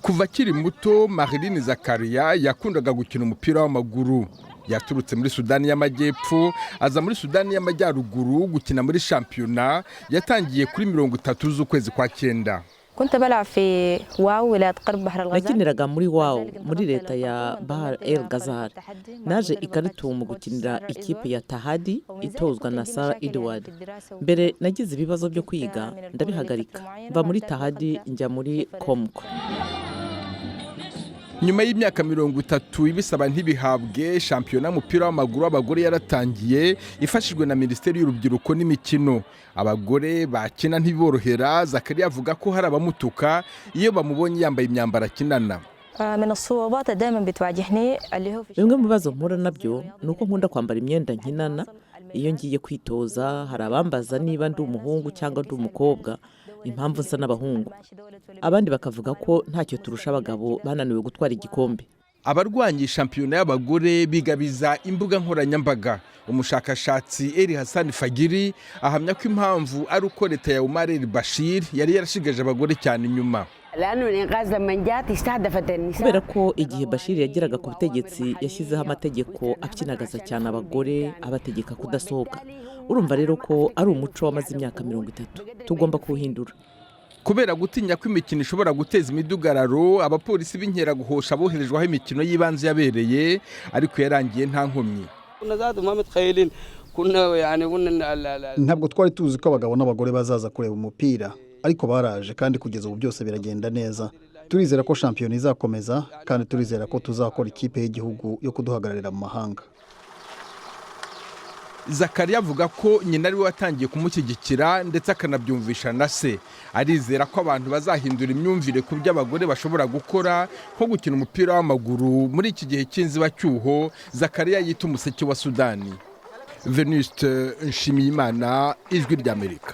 Kuva akiri muto, Marilyn Zakaria yakundaga gukina umupira w'amaguru. Yaturutse muri Sudani y'Amajyepfo aza muri Sudani y'Amajyaruguru gukina muri shampiyona yatangiye kuri 30 z'ukwezi kwa cyenda. كنت بلعب في واو، ولاية غرب بحر الغزال. Nakiniraga muri Wawu muri leta ya Bahar El Gazal. Naje i Khartoum gukinira ikipe ya Tahadi itozwa na Sara Edward. Mbere nagize ibibazo byo kwiga, ndabihagarika, mva muri Tahadi njya muri Komko. Nyuma y'imyaka 30 ibisaba ntibihabwe, shampiyona y'umupira w'amaguru w'abagore yaratangiye ifashijwe na Minisiteri y'Urubyiruko n'Imikino. Abagore bakina ntibiborohera. Zakariya avuga ko hari abamutuka iyo bamubonye yambaye imyambaro akinana. من الصعوبات دائما بتواجهني اللي هو في Bimwe mu bibazo mpura nabyo ni uko nkunda kwambara imyenda nkinana iyo ngiye kwitoza. Hari abambaza niba ndi umuhungu cyangwa ndi umukobwa, impamvu nsa n'abahungu, abandi bakavuga ko ntacyo turusha abagabo bananiwe gutwara igikombe. Abarwanya shampiyona y'abagore bigabiza imbuga nkoranyambaga. Umushakashatsi Eri Hassan Fagiri ahamya ko impamvu ari uko leta ya Umar El Bashir yari yarashigaje abagore cyane inyuma. لانه الانقاذ لما جات استهدفت النساء. Kubera ko igihe Bashir yageraga ku butegetsi yashyizeho amategeko apyinagaza cyane abagore, abategeka kudasohoka. Urumva rero ko ari umuco wamaze imyaka 30, tugomba kuwuhindura. Kubera gutinya ko imikino ishobora guteza imidugararo, abapolisi b'inkeraguhosha boherejwe aho imikino y'ibanze yabereye, ariko yarangiye nta nkomyi. كنا ذاته ما متخيلين، كنا يعني قلنا Ntabwo twari tuzi ko abagabo n'abagore bazaza kureba umupira, ariko baraje kandi kugeza ubu byose biragenda neza. Turizera ko shampiyona izakomeza kandi turizera ko tuzakora ikipe y'igihugu yo kuduhagararira mu mahanga. Zakariya avuga ko nyina ariwe watangiye kumushyigikira ndetse akanabyumvisha na se. Arizera ko abantu bazahindura imyumvire ku byo abagore bashobora gukora, nko gukina umupira w'amaguru muri iki gihe cy'inzibacyuho Zakariya yita umuseke wa Sudani. Venuste Nshimiyimana, Ijwi ry'Amerika.